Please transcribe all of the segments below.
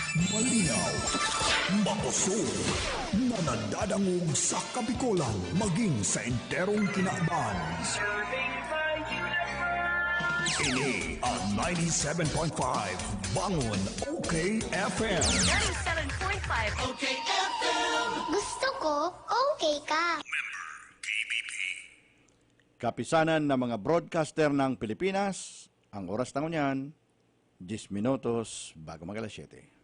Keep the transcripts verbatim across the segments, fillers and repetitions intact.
Malinaw, makusog, na nadadangog sa Kabikolan maging sa enterong kinaban. Ini ang ninety-seven point five Bangon O K F M. Ninety-seven point five O K F M. Gusto ko, okay ka. Kapisanan ng mga broadcaster ng Pilipinas, ang oras na ngunyan, diyes minutos bago mag-alas siyete.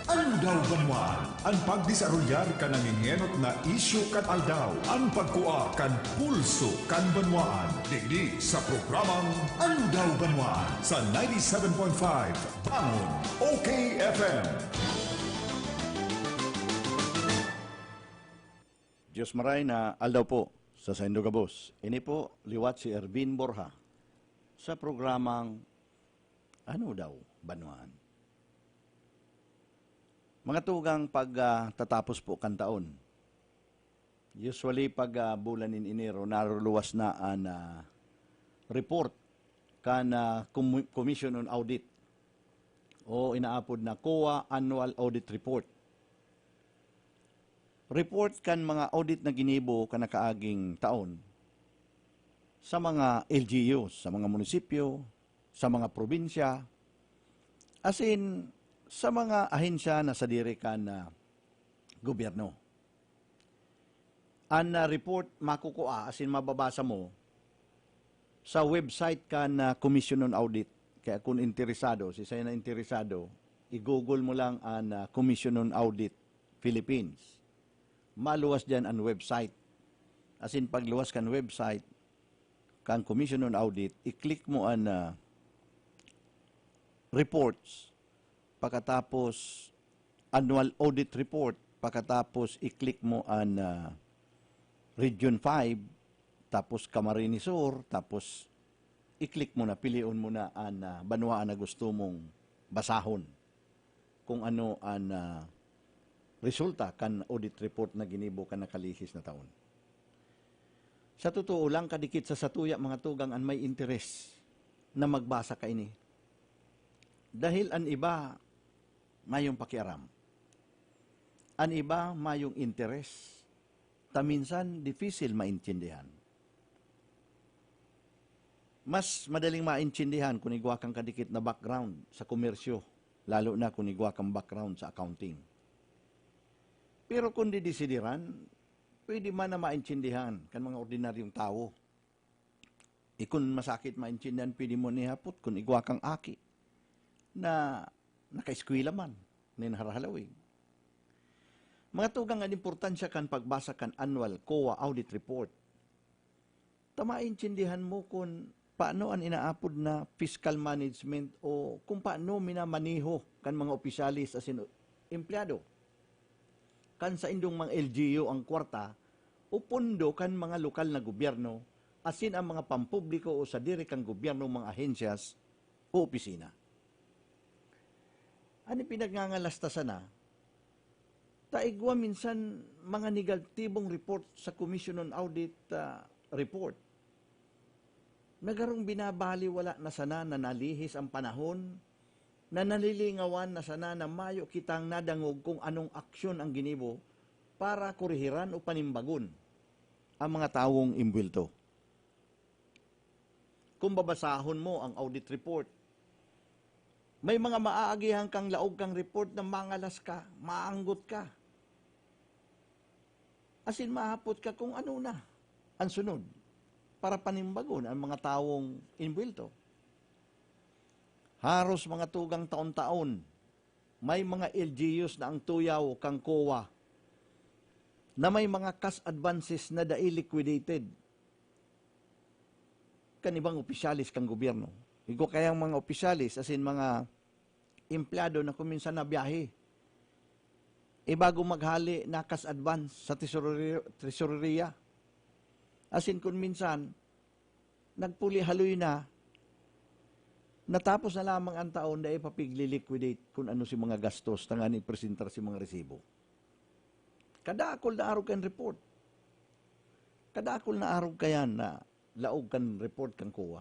Aldaw Banwaan, an pagdesarolyar kan nangengenot na isyu kan aldaw, an pagkua kan pulso kan banwaan. Digdi sa programang Aldaw Banwaan sa ninety-seven point five Bangon O K F M. Diyos maray na aldaw po sa saindo gabos. Ini po liwat si Ervin Borja sa programang Ano Daw Banwaan? Mga tugang, pag, ah, tatapos po kan taon, usually pag, ah, bulan nin Enero, naruluwas na an, ah, report kan, ah, Commu- Commission on Audit o inaapod na COA Annual Audit Report. Report kan mga audit na ginibo kan nakaaging taon sa mga L G Us, sa mga munisipyo, sa mga probinsya, asin sa mga ahensya na sadiri kan, ah, gobyerno. An, ah, report makukua asin mababasa mo sa website kan, ah, Commission on Audit. Kaya kun interesado, siisay na interesado, i-google mo lang an, ah, Commission on Audit Philippines. Maluwas diyan an website. Asin pagluwas kan website kan Commission on Audit, i-click mo an, ah, reports, pakatapos annual audit report, pakatapos i-click mo an, ah, Region five, tapos Camarines Sur, tapos i-click mo na, pilion mo na an, ah, banwaan na gusto mong basahon kung ano an, ah, resulta kan audit report na ginibo kan nakalihis na taon. Sa totoo lang, kadikit sa satuya, mga tugang, an may interes na magbasa kaini. Dahil an iba mayong pakiaram. An iba mayong interes, ta minsan dipisil maintindihan. Mas madaling maintindihan kun igwa kang kadikit na background sa komersyo, lalo na kun igwa kang background sa accounting. Pero kun didesideran, pwede man na maintindihan kan mga ordinaryong tawo. Ikon masakit maintindihan, pwede mo nihapot kun igwa kang aki na nakaeskwela man nin harhalawig. Mga tugang, an importansya kan pagbasa kan annual COA audit report, ta maintindihan mo kun paano an inaapod na fiscal management o kung paano minamaneho kan mga opisyales asin empleyado kan saindong mga L G U ang kwarta o pondo kan mga lokal na gobyerno asin ang mga pampubliko o sadiri kan gobyernong mga ahensyas o opisina. An ipinagngangalasta sana, ta igwa minsan mga negatibong report sa Commission on Audit, ah, report. Nagarong binabaliwala na sana na nalihis ang panahon, na nalilingawan na sana na mayo kitang nadangog kung anong aksyon ang ginibo para korihiran o panimbagon ang mga tawong imbwelto. Kung babasahon mo ang audit report, may mga maaagihan kang laog kang report na mangalas ka, maanggot ka. Asin mahapot ka kung ano na an sunod para panimbagon ang mga tawong imbwelto. Haros mga tugang taon-taon, may mga L G Us na ang tuyaw kan COA na may mga cash advances na dai liquidated kan ibang opisyales kan gobyerno. Igwa kayang mga opisyales, asin mga empleyado na kung minsan nabiyahe. E bago maghali, nakas advance sa tesoreri-, tesoreria. Asin kung minsan, nagpuli haloy na, natapos na lamang ang taon, dai pa pigli-liquidate kung ano si mga gastos, tanganing ipresentar si mga resibo. Kadakol na arog kan report. Kadakol na arog kayan na laog kan report kan COA.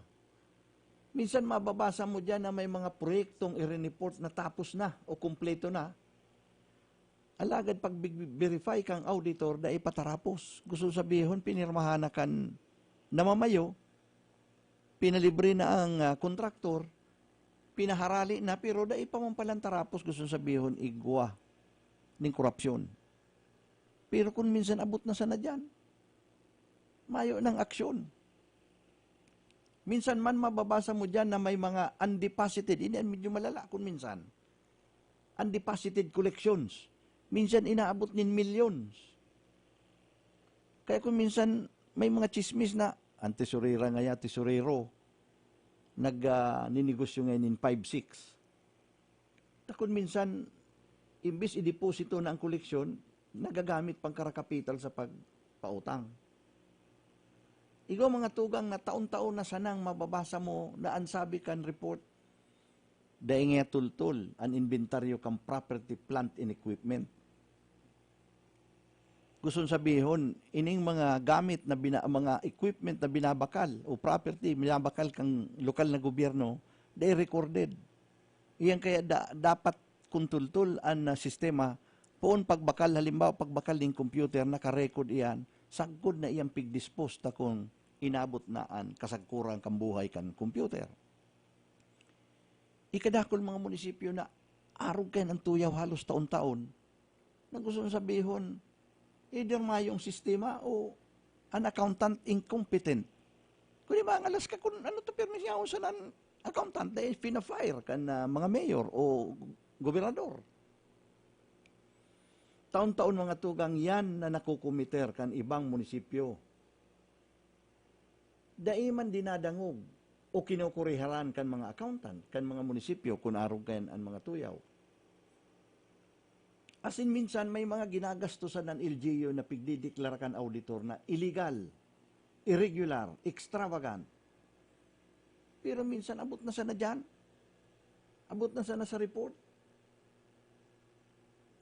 Minsan mababasa mo diyan na may mga proyektong i-report na tapos na o kumpleto na. Alagad pag big-, verify kang auditor, dai pa tarapos. Gusto sabihon, pinirmahan na kan namamayo, pinalibre na ang, ah, kontraktor, pinaharali na, pero dai pa man palan tarapos, gusto sabihon, igwa nin korupsyon. Pero kung minsan abot na sana diyan, mayo nang aksyon. Minsan man mababasa mo diyan na may mga undeposited, ini an medyo malala kun minsan. Undeposited collections. Minsan inaabot nin millions. Kaya kun minsan may mga tsismis na, "Ang tesorera ngaya, tesorero, nag, ah, ninegosyo ngayon nin five six." Ta kun minsan, imbis ideposito na ang koleksyon, nagagamit pang karakapital sa pagpautang. Igwa mga tugang na taon-taon na sanang mababasa mo na an sabi kan report, dai ngaya tultol an inbentaryo kan property, plant, and equipment. Gusto sabihon, ining mga gamit na bina-, mga equipment na binabakal o property, binabakal kang lokal na gobyerno, dai recorded. Iyan kaya da-, dapat kontultol an, ah, sistema, poon pagbakal, halimbawa, pagbakal nin computer, naka-record iyan, sagkod na iyang pigdispose ta kun inabot na an kasagkoran kan buhay kan computer. Ikadakul mga munisipyo na arog kayan an tuyaw halos taon-taon, na gusto sabihon, either mayong sistema o an accountant incompetent. Kun mangalas ka kun ano to, pirmi siya, usan an accountant na pina-fire kan, ah, mga mayor o gobernador. Taon-taon, mga tugang, yan na nakukomiter kan ibang munisipyo. Dai man dinadangog o kinukuriharan kan mga accountant, kan mga munisipyo, kun arog kayan an mga tuyaw. Asin minsan may mga ginagastosan an L G U na pigdideklara kan auditor na illegal, irregular, extravagant. Pero minsan abot na sana diyan. Abot na sana sa report.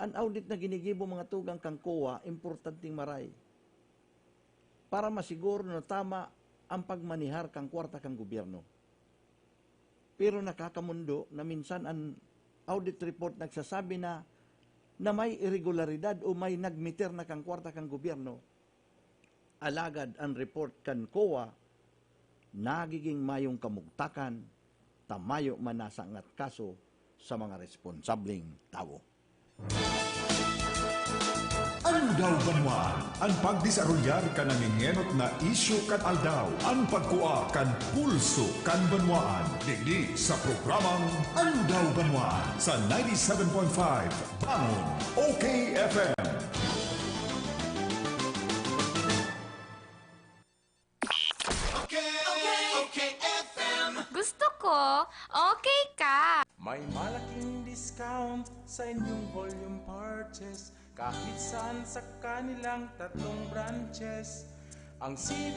An audit na ginigibo, mga tugang, kan COA, importanteng maray para masiguro na tama ang pagmanehar kan kwarta kan gobyerno. Pero nakakamondo na minsan an audit report nagsasabi na, na may iregularidad o may nagmiter na kan kwarta kan gobyerno. Alagad an report kan COA nagiging mayong kamugtakan ta mayo man nasangat kaso sa mga responsableng tawo. Aldaw Banwaan, an pagdesarolyar kan nangengenot na isyu kan aldaw, an pagkua kan pulso kan banwaan. Digdi sa programang Aldaw Banwaan sa ninety-seven point five Bangon, O K F M. Okay, okay, okay, F M. Gusto ko, okay ka. May malaking discount sa inyong volume purchase kahit saan sa kanilang tatlong branches. Ang C B